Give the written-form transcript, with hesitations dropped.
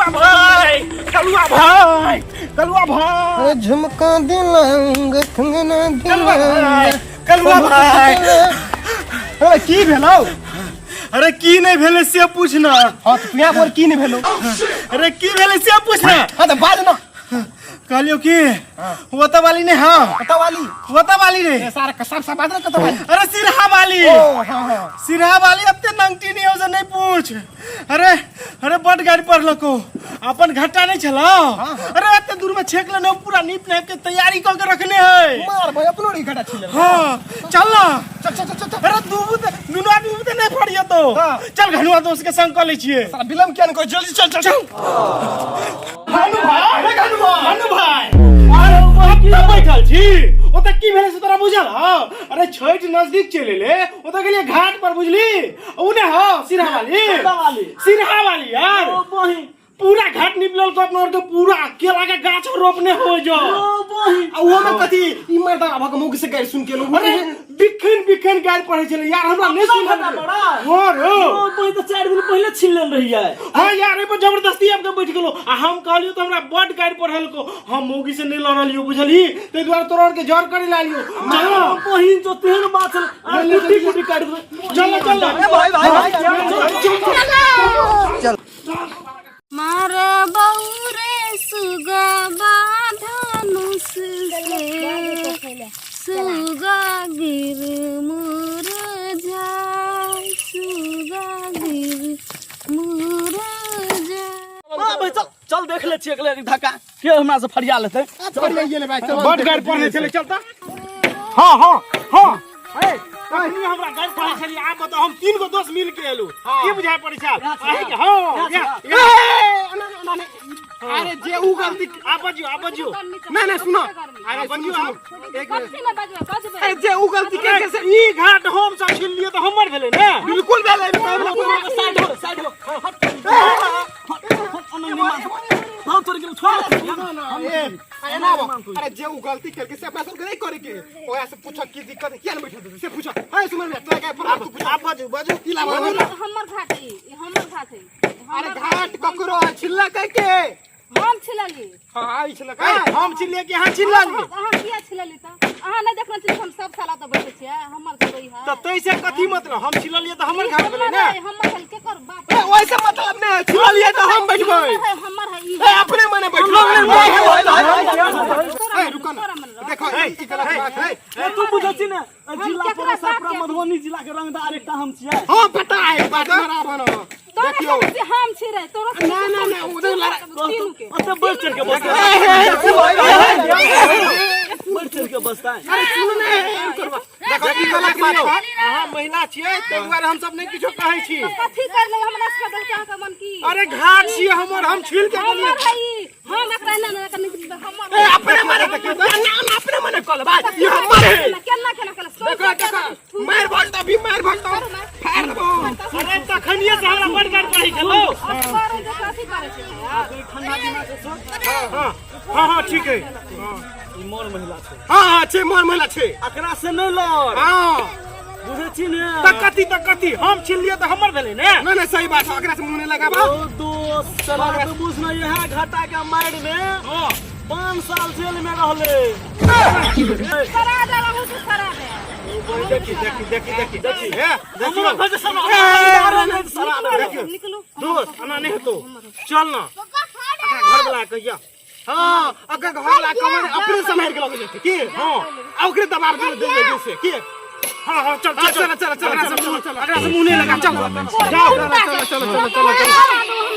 कलुआ भाई, कलुआ भाई, कलुआ भाई, अरे झुमका दिलाऊंगा, कंगना कलुआ भाई, दिलाऊंगा। कलुआ भाई। अरे की भेलौ? अरे की नहीं भेलै से पूछना। हाँ तो तू यहाँ बोल, की नहीं भेलौ? अरे की भेलै से पूछना। हाँ तो बाज ना। कहलियो की ओतऽ वाली नहीं। हाँ। कतऽ वाली? ओतऽ वाली रे। ए, सारा सब सब बाज ना, कतऽ वाली? अरे सिरहा वाली। ओ हाँ हाँ। सिरहा वाली अब नंगटी नहीं हो से नहीं पूछ। अरे अरे बड गाड़ी पढ़लको, अपन घाटा नहीं छलो। अरे एते दूर में छेक लेने, पूरा नीप नाप के तैयारी क के रखने है। मार भाई, अपनो री घाटा छिले। हाँ चल ना। चल चल चल चल। अरे दूबू ते दुनू आदमी ते नहीं फड़ियो तो। हाँ। चल घनुआ दोस्त के संग क लै छियै। सारा विलम्ब किया नहीं कर, जल्दी चल चल चल। भानु भाई, अरे घनुआ, भानु भाई, अरे कतऽ बैठल छी? ओतऽ की भेलै से तोरा बुझल हौ? अरे छठि नजदीक चलि एलै, ओतऽ गेलियै घाट पर, बुझली? उ ने हौ सिरहा वाली। कतऽ वाली? सिरहा वाली यार। ओ बहिन। पूरा घाट निपलल को अपना और के पूरा केला के गाछ रोपने हो जो। ओ बहिन। आ ओहो में कथी ई मर्दा अभक मुख से गारि सुन के एलहुँ। अरे बिखन बिखन गारि पढ़ै छलै यार, हमरा नहि अपना सुनल। घाटा बड़ा? हाँ रो। ओ बहिन, तऽ 4 दिन पहिले छीन लेल रहियै। हाँ यार, एहि पर जबरदस्ती आबि के बैठ गेलो आ हम कहलियो तऽ हमरा बड गारि पढ़लको। हम मौगी से नहि लड़लियो, बुझलही? ताहि दुआरे तोरा आर के जर करे लालियो। चल ओ बहिन, जो तेहन बात छल आ कुट्टी कुट्टी काटि देबै। चल चल। भाई भाई भाई। चल। मार बौरे सुगा धनुष से, सुगा गिर मुर जाय, सुगा गिर मुर जाय। हाँ भाई, चल चल, देख ले छियै अगले धक्का के हमरा से फरिया लेतै। भाई चल। बड गारि पढ़ने छलै, चल तऽ। हाँ हाँ हाँ, ए अखनी हमरा गारि पढ़ै छलै। आब बताउ, हम तीन गो दोस्त मिल के एलु, की बुझाय पड़ै छै अहीं के? हाँ या। अरे जे उ गलती आ बजियो, आ बजियो। नहीं नहीं, सुनो, अरे बजियो सुनो। आप। एक मिनट। कथी ने बजबै बजबै? अरे जे उ गलती के के से ई घाट हम सब छीन लियो तऽ हमर भेलै ने? बिल्कुल भेलै, एहिमे कहै साइड हो, साइड हो, हट हट हट, हम तोड़ गेल, छोड़। एना आबो। अरे जे उ गलती केलकै से अपना सबके नहीं करे के, ओकरा से पूछो की दिक्कत है, किया नहीं बैठल से पूछो। है सुमन भैया, तोरा के पर तू पूछ। आप बाजू बाजू। की लाभ हमर हमर घाट है ई, हमर घाट है। अरे घाट ककरो है, छिल्ला कह के। हम छिलली? हां, आई छिल्ला। ए, हम छिलिए कि अहाँ छिललिए? अहाँ किया छिलली? तऽ अहाँ नहि देखने छी? हम सब साल ओतऽ बैठे छियै, हमर घर ई है। तऽ तै से कथी मतलब? हम छिललिए तऽ हमर घाट भेलै हमर ने? है, हमर है, केकर बाप? ए, ओइसे मतलब नहीं है, छिल्लिए तो हम बैठबै। हमर है, हमर है ई। ए, अपने मने बैठबै। तोरा ए, रुको ना। तोरा मन रह। देखो, ई गलत बात है। ए, तू बुझै छी ने, जिला केकरा परिषद बाप पूरा के- मधुबनी जिला के रंगदार एकटा हम छियै। हां, पता है बात बराबर हो। तोरा देखियो। समझ से हम छी रे, तोरा समझ ना से ना हम ना, छी। उधर लड़ाई तीनू के। ओते बढ़ चढ़ के बसतै, बढ़ चढ़ के बसतै। अरे सुन ने, देखो, ई गलत बात है। अहाँ महिला छियै ताहि दुआरे हम सब नहि किछो कहै छी। कथी करले हमरा सबके देखते अहाँके मन की? अरे घाट छियै हमर, हम छील के हमर गेलियै। है ई, हम एकरा ना ना कनी हमर। ए, अपने मने देखियो ना ना, अपने मने कॉल बात, ई हमर है। केना केना केना? देखो देखो, मार भलता भी, मार भलता, फाड़ देबो। अरे तखनिये से हमरा बड गारि पढ़ै छलौ। कथी करै छै? ठंडा दिमाग से सोच। हाँ हाँ हाँ, ठीक है। ई मोर महिला छै। हां हां, छै, मोर महिला छै। एकरा से नहि लड़। हां। बुझै छी ने? तऽ कथी, तऽ कथी? हम छिनलियै तऽ हमर भेलै ने? ना ना, सही बात है, एकरा से मुंह नहीं लगाबा। ओ दोस्त, चला तो बुझ ना, यह घाटा के मार में 5 साल जेल में रहले। सरा दे रहू से, सरा दे। देखी देखी देखी देखी देखी, हे देखियो। हमरा घर से सब सरा दे। देखियो। निकलू। दोस्त, एना नहि हेतौ, चल ना एकरा घर वाला कहिया। हां, अगर घर ला कमर अपने संभाल के लगे जेते की। हाँ। आ ओकरे दबाव दे दे दे से की। हाँ हाँ, चल चल चल चल चल एकरा से चल मुँह चल एकरा से मुँह नहीं लगा, चल जाओ। चल चल चल चल चल।